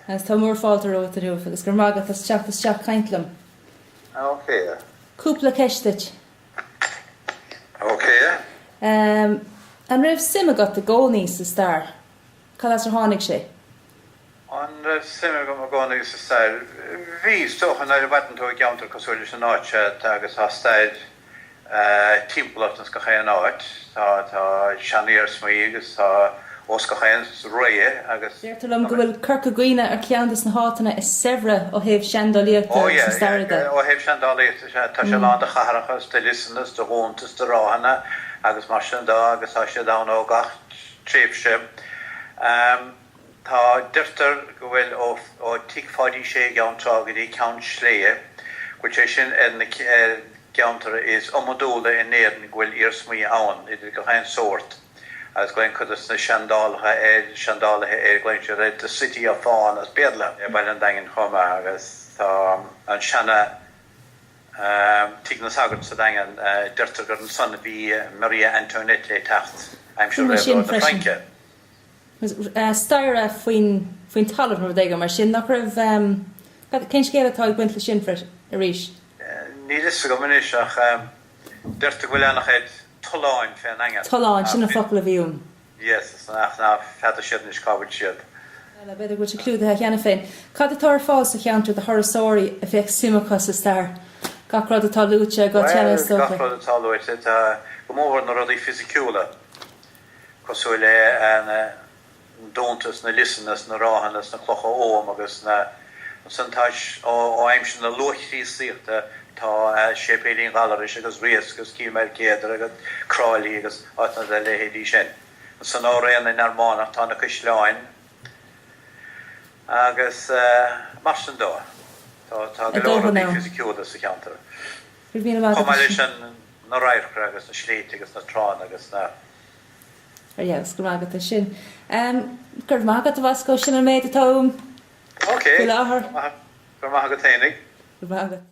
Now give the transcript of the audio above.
Agus tá mór fáilte romhat inniu agus go raibh maith agat as teacht isteach caint liom. Ok. Cúpla ceist duit. Ok. An raibh suim agat i gcónaí sa stair? Cad as ar tháinig sé? An raibh suim agam i gcónaí sa stair? Bhí, is dócha, nuair a mhaireann tú i gceantar cosúil leis an áit seo agus tá stair timpeall ort ins gach aon áit. Tá, tá seaniarsmaí agus tá ós gach aon ré agus. Deirtear liom go bhfuil Corca Dhuibhne ar cheann de na háiteanna is saibhre ó thaobh seandálaíochta Ó agus yeah, na staire yeah, de. ó thaobh seandálaíochta sea, tá sé lán de chathracha is de liosanna is de dhúnta is de ráthanna agus mar sin de agus tá siad ann ó gach tréimhse. Tá, deirtear go bhfuil ó, ó Tigh Pháidí Sé i gCeann Trá go dtí Ceann Sléibhe, go bhfuil sé sin ar na, ar gceantar is iomadúla in Éirinn go bhfuil iarsmaí ann, idir gach aon sórt, agus glaonn cuid de na seandálaithe air, seandálaithe air, glaonn siad air The City of Fáin as Béarla. Baile an Daingin chomh maith agus tá an seana Tigh na Sagart sa Daingean, deirtear gur ansan a bhí Maria Antoinette ag teacht aimsir Chuala mé sin Réabhlóid na freisin. Fraince. Staighre faoin faoin talamh nó rud éigin mar sin, nach raibh? Cén scéal atá ag baint le sin arís? Níl fhios agam anois ach deirtear go bhfuil an-chuid tolláin fén nDaingean. Tolláin, sin an focal a bhí uaim. Yes, ach ná feadar siad anois cá bhfuil siad. Bhuel, b'fhéidir go bhfuil sé clúdaithe cheana féin. Cad atá ar fáil sa cheantar do thurasóirí a bheadh suim acu sa stair? Gach rud atá luaite agat cheana, is Bhuel, dócha. gach rud atá luaite, tá go mórmhór na rudaí fisiciúla. cosúil le na dúnta is na liosanna is na ráthanna is na clocha oghaim agus na ansan tá ó aimsir na luath-Chríostaíochta tá Séipéilín Ghallarais agus Riasc agus Cill Maoilchéadair agus Cráilí agus áiteanna dá leithéidí sin. Ansan ó ré na Normánach tá na caisleáin agus mar sin dó. Tá tá A go leor dóthain rudaí ann. fisiciúla sa cheantar. Go raibh míle maith Chomh agat maith leis as sin. an na radharcra agus na sléibhte agus na tránna agus na. Ar fheabhas, go raibh maith agat as sin. Go raibh maith agat, a Bhosco, sin an méid atá uaim Ok, faoi láthair. go raibh maith agat fhéinig. Go raibh maith agat.